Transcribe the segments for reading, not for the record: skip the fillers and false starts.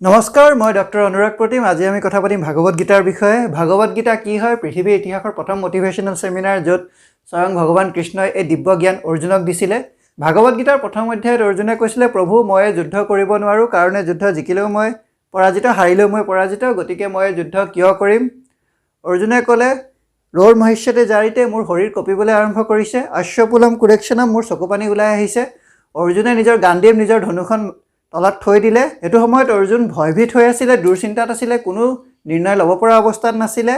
নমস্কাৰ, মই ডক্টৰ অনুৰাগ প্ৰতিম। আজি আমি কথা পাতিম ভাগৱত গীতাৰ বিষয়ে। ভাগৱত গীতা কি হয়? পৃথিৱীৰ ইতিহাসৰ প্ৰথম মটিভেশ্যনেল ছেমিনাৰ, য'ত স্বয়ং ভগৱান কৃষ্ণই এই দিব্য জ্ঞান অৰ্জুনক দিছিলে। ভাগৱত গীতাৰ প্ৰথম অধ্যায়ত অৰ্জুনে কৈছিলে, "প্ৰভু, মই যুদ্ধ কৰিব নোৱাৰোঁ, কাৰণে যুদ্ধ জিকিলেও মই পৰাজিত, হাৰিলেও মই পৰাজিত। গতিকে মই যুদ্ধ কিয় কৰিম?" অৰ্জুনে ক'লে, "ৰোৰ মহিষ্যতে জাৰিতে", মোৰ শৰীৰ কঁপিবলৈ আৰম্ভ কৰিছে। "অশ্ৰুপূলম কুৰেক্ষণম", মোৰ চকু পানী ওলাই আহিছে। অৰ্জুনে নিজৰ গাণ্ডীৱ, নিজৰ ধনুখন তলত থৈ দিলে। সেইটো সময়ত অৰ্জুন ভয়ভীত হৈ আছিলে, দুশ্চিন্তাত আছিলে, কোনো নিৰ্ণয় ল'ব পৰা অৱস্থাত নাছিলে।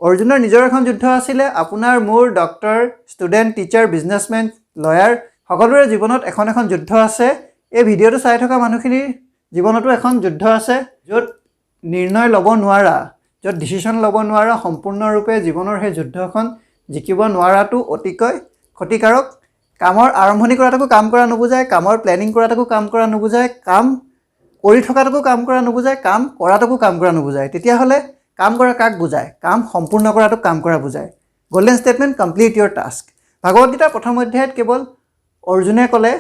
অৰ্জুনৰ নিজৰ এখন যুদ্ধ আছিলে। আপোনাৰ, মোৰ, doctor, student, teacher, businessman, lawyer, সকলোৰে জীৱনত এখন এখন যুদ্ধ আছে। এই ভিডিঅ'টো চাই থকা মানুহখিনিৰ জীৱনতো এখন যুদ্ধ আছে, য'ত নিৰ্ণয় ল'ব নোৱাৰা, য'ত ডিচিশ্যন ল'ব নোৱাৰা, সম্পূৰ্ণৰূপে জীৱনৰ সেই যুদ্ধখন জিকিব নোৱাৰাটো অতিকৈ ক্ষতিকাৰক। কামৰ আৰম্ভণি কৰাটোকো কাম কৰা নুবুজায়, কামৰ প্লেনিং কৰাটোকো কাম কৰা নুবুজায়, কাম কৰি থকাটোকো কাম কৰা নুবুজায়, কাম কৰাটোকো কাম কৰা নুবুজায়। তেতিয়াহ'লে কাম কৰা কাক বুজায়? কাম সম্পূৰ্ণ কৰাটোক কাম কৰা বুজায়। Golden statement: complete your task. Bhagavat গীতাৰ প্ৰথম অধ্যায়ত কেৱল অৰ্জুনে ক'লে,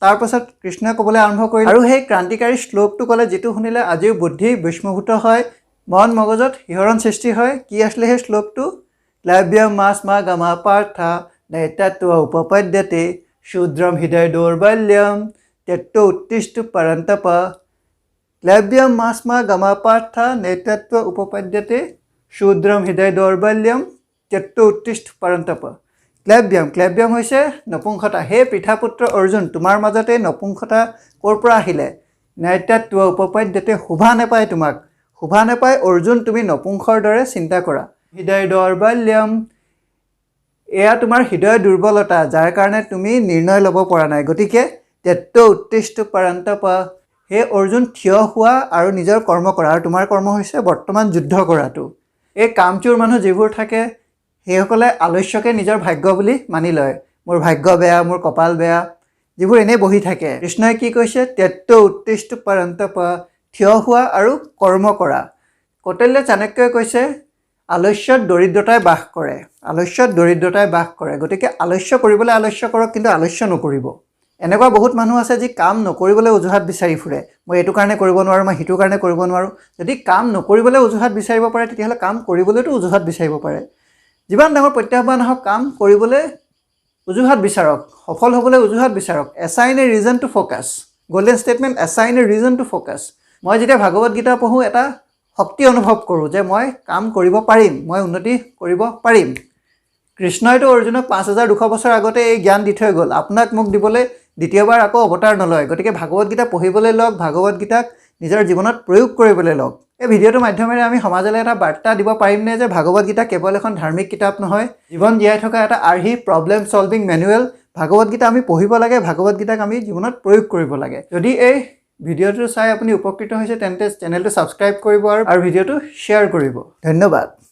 তাৰপাছত কৃষ্ণই ক'বলৈ আৰম্ভ কৰিলে আৰু সেই ক্ৰান্তিকাৰী শ্লোকটো ক'লে, যিটো শুনিলে আজিও বুদ্ধি ভস্মীভূত হয়, মন মগজত শিহৰণ সৃষ্টি হয়। কি আছিলে সেই শ্লোকটো? "ক্লাব্যম মাস্মাগমা পাৰ্থ নৈতত্ব উপপদ্যতে, শূদ্ৰম হৃদয় দৌৰ্বল্যম ত্যক্ত উত্তিষ্ঠ পৰন্তপ।" "ক্লব্যম মাস্মা গমা পাৰ্থ নৈতত্ব উপপদ্যতে, শূদ্ৰম হৃদয় দৌৰ্বল্যম ত্যক্ত উত্তিষ্ঠ পৰন্তপ।" ক্লব্যম, ক্লব্যম হৈছে নপুংসতা। হে পৃথাপুত্ৰ অৰ্জুন, তোমাৰ মাজতে নপুংসতা ক'ৰ পৰা আহিলে? নৈতত্ব উপপদ্যতে, শোভা নাপায় তোমাক, শোভা নাপায় অৰ্জুন, তুমি নপুংসৰ দৰে চিন্তা কৰা। হৃদয় দৌৰ্বল্যম, এয়া তোমাৰ হৃদয় দুৰ্বলতা, যাৰ কাৰণে তুমি নিৰ্ণয় ল'ব পৰা নাই। গতিকে ত্যক্ত উত্তিষ্ঠ পৰন্তপ, হে অৰ্জুন, থিয় হোৱা আৰু নিজৰ কৰ্ম কৰা। আৰু তোমাৰ কৰ্ম হৈছে বৰ্তমান যুদ্ধ কৰাটো। এই কামচোৰ মানুহ যিবোৰ থাকে, সেইসকলে আলস্যকে নিজৰ ভাগ্য বুলি মানি লয়। মোৰ ভাগ্য বেয়া, মোৰ কপাল বেয়া, যিবোৰ এনেই বহি থাকে। কৃষ্ণই কি কৈছে? ত্যক্ত উত্তিষ্ঠ পৰন্তপ, থিয় হোৱা আৰু কৰ্ম কৰা। কৌটিল্য চাণক্যই কৈছে, আলস্যত দৰিদ্ৰতাই বাস কৰে, আলস্যত দৰিদ্ৰতাই বাস কৰে। গতিকে আলস্য কৰিবলৈ আলস্য কৰক, কিন্তু আলস্য নকৰিব। এনেকুৱা বহুত মানুহ আছে যি কাম নকৰিবলৈ অজুহাত বিচাৰি ফুৰে। মই এইটো কাৰণে কৰিব নোৱাৰোঁ, মই সিটো কাৰণে কৰিব নোৱাৰোঁ। যদি কাম নকৰিবলৈ অজুহাত বিচাৰিব পাৰে, তেতিয়াহ'লে কাম কৰিবলৈতো অজুহাত বিচাৰিব পাৰে। যিমান ডাঙৰ প্ৰত্যাহ্বান হওক, কাম কৰিবলৈ অজুহাত বিচাৰক, সফল হ'বলৈ অজুহাত বিচাৰক। Assign a reason to focus. Golden statement: assign a reason to focus. মই যেতিয়া ভাগৱত গীতা পঢ়োঁ, এটা শক্তি অনুভৱ কৰোঁ যে মই কাম কৰিব পাৰিম, মই উন্নতি কৰিব পাৰিম। কৃষ্ণইতো অৰ্জুনক 5200 বছৰ আগতে এই জ্ঞান দি থৈ গ'ল। আপোনাক মোক দিবলৈ দ্বিতীয়বাৰ আকৌ অৱতাৰ নলয়। গতিকে ভাগৱত গীতা পঢ়িবলৈ লওক, ভাগৱত গীতাক নিজৰ জীৱনত প্ৰয়োগ কৰিবলৈ লওক। এই ভিডিঅ'টোৰ মাধ্যমেৰে আমি সমাজলৈ এটা বাৰ্তা দিব পাৰিমনে যে ভাগৱত গীতা কেৱল এখন ধাৰ্মিক কিতাপ নহয়, জীৱন জীয়াই থকা এটা আৰ্হি, প্ৰব্লেম ছলভিং মেনুৱেল? ভাগৱত গীতা আমি পঢ়িব লাগে, ভাগৱত গীতাক আমি জীৱনত প্ৰয়োগ কৰিব লাগে। যদি এই ভিডিঅ'টো চাই আপুনি উপকৃত হৈছে, তেন্তে চেনেলটো ছাবস্ক্ৰাইব কৰিব আৰু ভিডিঅ'টো শ্বেয়াৰ কৰিব। ধন্যবাদ।